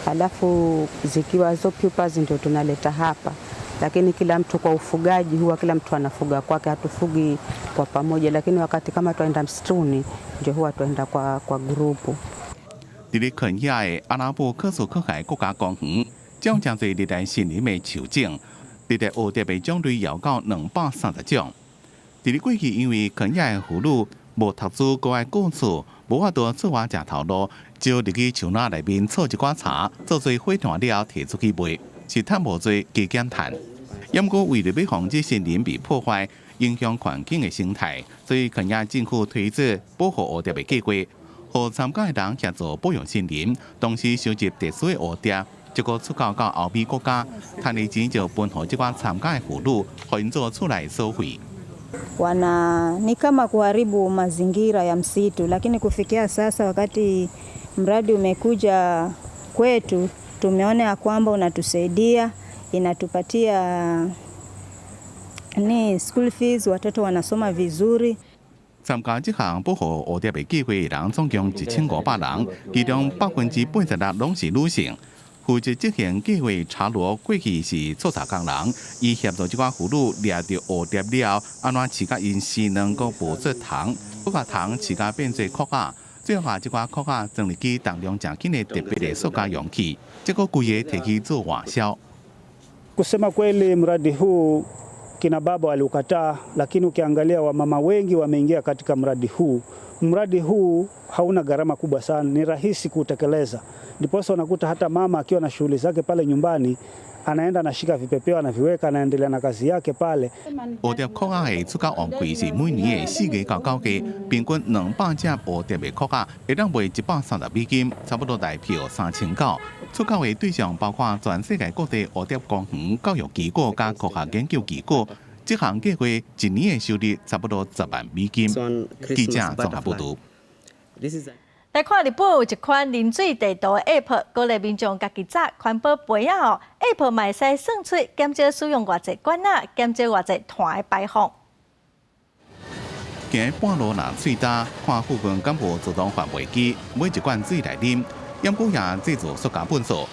alafu zikiwa zo pupas ndio tunaleta hapa, lakini kila mtu kwa ufugaji huwa kila mtu anafuga kwake, hatufugi kwa pamoja, lakini wakati kama twaenda msituni ndio huwa twaenda kwa grupu。佇咧肯亞的阿拉伯科索克海國家公園，將誠濟熱帶森林的樹種，熱帶蝴蝶的種類達到230種。佇咧過去，因為肯亞的婦女無讀書，閣愛顧厝，無法度出外食頭路，就入去樹林內面採一寡柴，做做火炭了後，提出去賣，是趁無濟加減趁。毋過為著欲防止森林被破壞，影響環境的生態，所以肯亞政府推出保護蝴蝶的計劃，予參加的人協助保育森林，同時收集特殊的蝴蝶，才閣出口到歐美國家，趁的錢就分予這寡參加的婦女，予𪜶做厝內所費。 Wana ni kama kuharibu mazingira ya msitu, lakini kufikia sasa wakati mradi umekuja kwetu, tumeona ya kwamba unatusaidia, inatupatia ni school fees, watoto wanasoma vizuri。參加這項保護蝴蝶的計劃的人總共1500人，其中86%攏是女性。負責執行計劃查羅過去是採柴工人，伊協助這寡婦女掠著蝴蝶了後，按怎飼共𪜶生卵閣孵做蟲，閣共蟲飼共變做殼仔，最後這寡殼仔裝入去重量誠輕的特別的塑膠容器，才閣規个提去做外銷。 Kusema kweli, mradi huu kina baba waliukataa, lakini ukiangalia wamama wengi wameingia katika mradi huu. Mradi huu hauna gharama kubwa sana, ni rahisi kutekeleza. Ndiposa unakuta hata mama akiwa na shughuli zake pale nyumbani Anaenda anashika vipepeo anaviweka, anaendelea na kazi yake pale。蝴蝶殼仔的出口旺季是每年的4月到9月，平均200隻蝴蝶的殼仔會當賣130美金，差不多台票3900。出口的對象包括全世界各地蝴蝶公園、教育機構佮科學研究機構。這項計劃一年的收入差不多10萬美金。記者綜合報導。來看日本有一款啉水地圖 App，鼓勵民眾家己紮環保杯仔哦。App 嘛會使算出減少使用偌濟罐仔，減少偌濟碳的排放。行半路若喙焦，看附近敢無自動販賣機，買一罐水來啉。毋過也製造塑膠垃圾。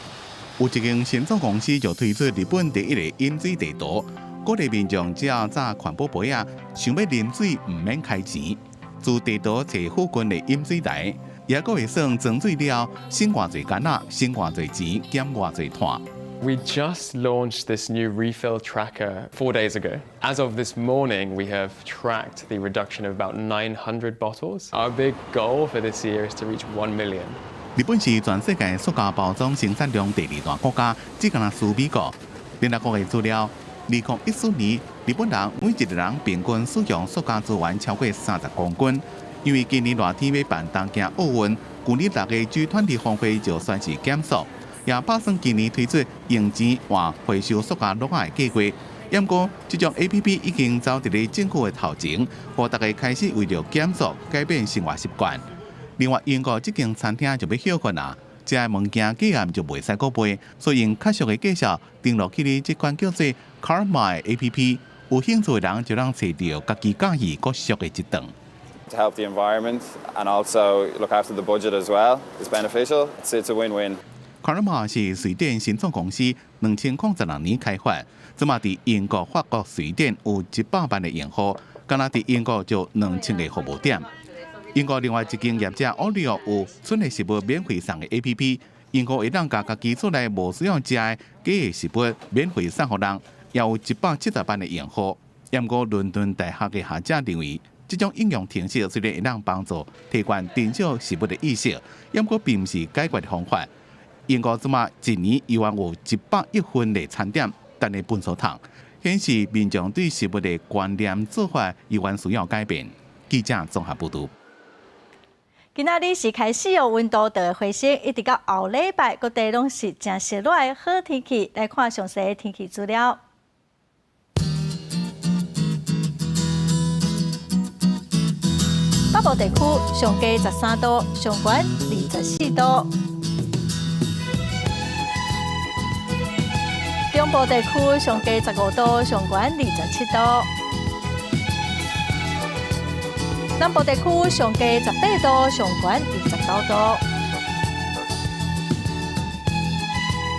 有一間新創公司就推出日本第一个飲水地圖，鼓勵民眾只要紮環保杯仔，想欲啉水毋免開錢，自地圖揣附近的飲水台。也閣會算裝水了，省偌濟罐仔，省偌濟錢，減偌濟碳。 We just launched this new refill tracker 4 days ago. As of this morning, we have tracked the reduction of about 900 bottles. Our big goal for this year is to reach 1 million. 日本是全世界塑膠包裝生產量第二大國家，只敢若輸美國。聯合國的資料，2014年，日本人每一個人平均使用塑膠資源超過30公斤。因為今年熱天欲辦東京奧運，舊年6月 G20 峰會就宣示減塑，也打算今年推出用錢換回收塑膠罌仔的計劃。毋過，這種 APP 已經走佇咧政府的頭前，予大家開始為著減塑改變生活習慣。另外，英國這間餐廳就欲歇困啊，食的物件價暗就袂使閣賣，所以用較俗的介紹登錄去咧這款叫做 Karma 的 APP，有興趣的人就通揣著家己佮意閣俗的一頓。 To help the environment and also look after the budget as well is beneficial. It's a win-win. Karma 是瑞典新創公司，2016年開發，這馬佇英國、法國、瑞典有100萬的用戶，敢若佇英國就2000個服務點。英國另外一間業者 Olio 有剩的食物免費送的 APP，用戶會當共家己厝內無需要食的假的食物免費送予人，也有170萬的用戶。毋過倫敦大學的學者認為，這種應用程式雖然會當幫助提懸珍惜食物的意識，毋過並毋是解決的方法。英國這馬一年猶原有100億份的餐點等咧糞埽桶，顯示民眾對食物的觀念做法猶原需要改變。記者綜合報導。今仔日是開始有溫度就會回升，一直到後禮拜，各地攏是誠熱熱的好天氣。來看詳細的天氣資料。北部地區上低13度，上懸24度；中部地區上低15度，上懸27度；南部地區上低18度，上懸29度；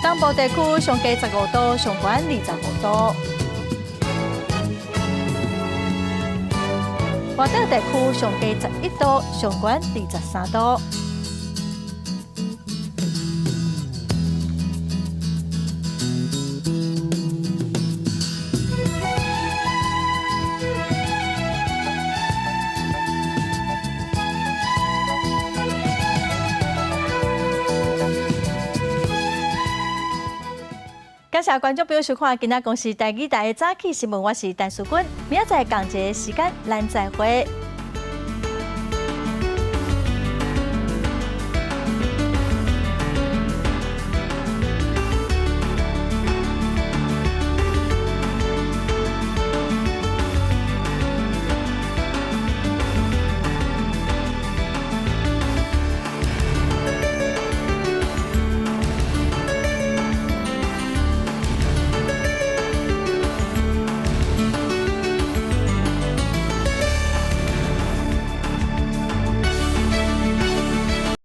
東部地區上低15度，上懸25度。外島地區上低11度，上懸23度。感謝觀眾朋友收看今仔公視台語台的早起新聞，我是陳淑君，明仔載仝一个時間，咱再會。